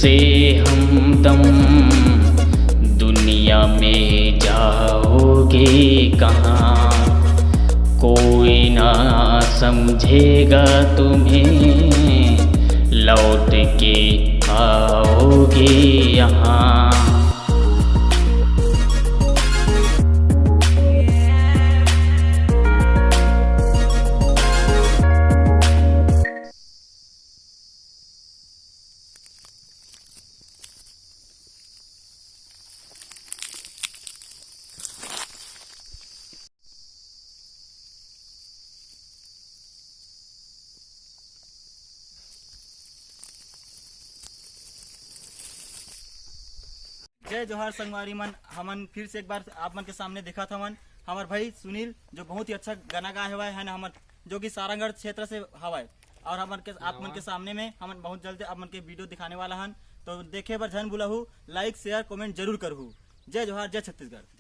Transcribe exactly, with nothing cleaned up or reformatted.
से हमदम दुनिया में जाओगे कहाँ? कोई ना समझेगा तुम्हें, लौट के आओगे यहाँ। जय जोहार संगवारी मन, हमन फिर से एक बार आप मन के सामने दिखत हवन। हमर भाई सुनील जो बहुत ही अच्छा गाना गाए हवय, है ना, हमर जो कि सारंगढ़ क्षेत्र से हवय, और हमन के, आप मन के सामने में हमन बहुत जल्द आप मन के वीडियो दिखाने वाला हन। तो देखे बर झन भूलहू, लाइक, शेयर, कमेंट जरूर करहू। जय जोहार, जय छत्तीसगढ़।